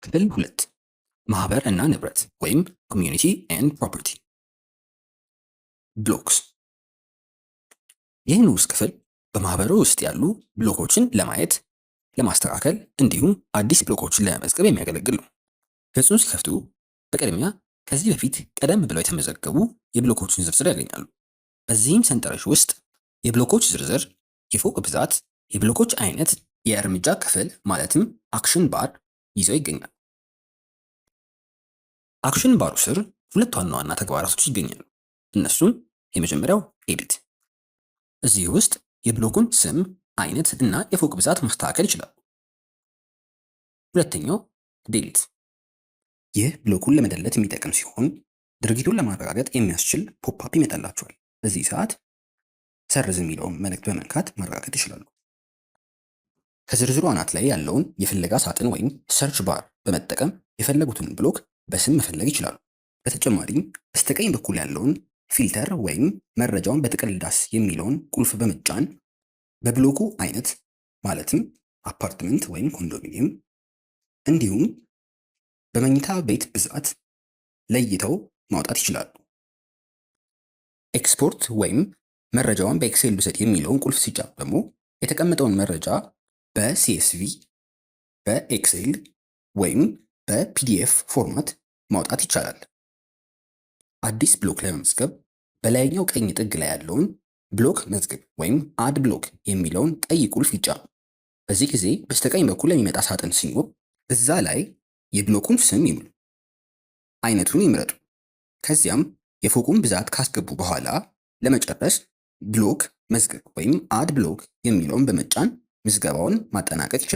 ክፍል 2፣ ማህበር እና ንብረት ወይም community and property። Blocks። ይህ ንዑስ ክፍል በማህበሩ ውስጥ ያሉ ብሎኮችን ለማየት፣ ለማስተካከል እንዲሁም አዲስ ብሎኮችን ለመመዝገብ የሚያገለግል ነው። ገጹን ሲከፍቱ በቅድሚያ ከዚህ በፊት ቀደም ብለው የተመዘገቡ የብሎኮችን ዝርዝር ያገኛሉ። በዚህም ሰንጠረዥ ውስጥ የብሎኮች ዝርዝር፣ የፎቅ ብዛት፣ የብሎኮች አይነት፣ የእርምጃ ክፍል ማለትም action bar ይዘው ይገኛል። Action bar ኡ ስር ሁለት ዋና ዋና ተግባራቶች ይገኛሉ። እነሱም የመጀመሪያው edit፣ እዚህ ውስጥ የብሎኩን ስም፣ አይነት እና የፎቅ ብዛት ማስተካከል ይችላሉ። ሁለተኛው delete፣ ይህ ብሎኩን ለመደለት የሚጠቅም ሲሆን ድርጊቱን ለማረጋገጥ የሚያስችል pop-up ይመጣላቸዋል። በዚህ ሰዓት ሰርዝ የሚለውን መልእክት በመንካት ማረጋገጥ ይችላሉ። ከዝርዝሩ አናት ላይ ያለውን የፍለጋ ሳጥን ወይም search bar በመጠቀም የፈለጉትን ብሎክ በስም መፈለግ ይችላሉ። በተጨማሪም በስተቀኝ በኩል ያለውን filter ወይም መረጃውን በጥቅል ዳስ የሚለውን ቁልፍ በመጫን በብሎኩ አይነት ማለትም አፓርትመንት ወይም ኮንዶሚኒየም እንዲሁም በመኝታ ቤት ብዛት ለይተው ማውጣት ይችላሉ። ኤክስፖርት ወይም መረጃውን በ Excel ልውሰድ የሚለውን ቁልፍ ሲጫኑ ደግሞ የተቀመጠውን መረጃ በ CSV፣ በ Excel ወይም በ PDF format ማውጣት ይቻላል። አዲስ ብሎክ ለመመዝገብ በላይኛው ቀኝ ጥግ ላይ ያለውን ብሎክ መዝግብ ወይም add block የሚለውን ቀይ ቁልፍ ይጫኑ። በዚህ ጊዜ በስተቀኝ በኩል የሚመጣ ሳጥን ሲኖር እዛ ላይ የብሎኩን ስም ይሙሉ፣ አይነቱን ይምረጡ። ከዚያም የፎቁን ብዛት ካስገቡ በኋላ ለመጨረስ ብሎክ መዝግብ ወይም add block የሚለውን በመጫን ምዝገባውን ማጠናቀቅ ይችላሉ።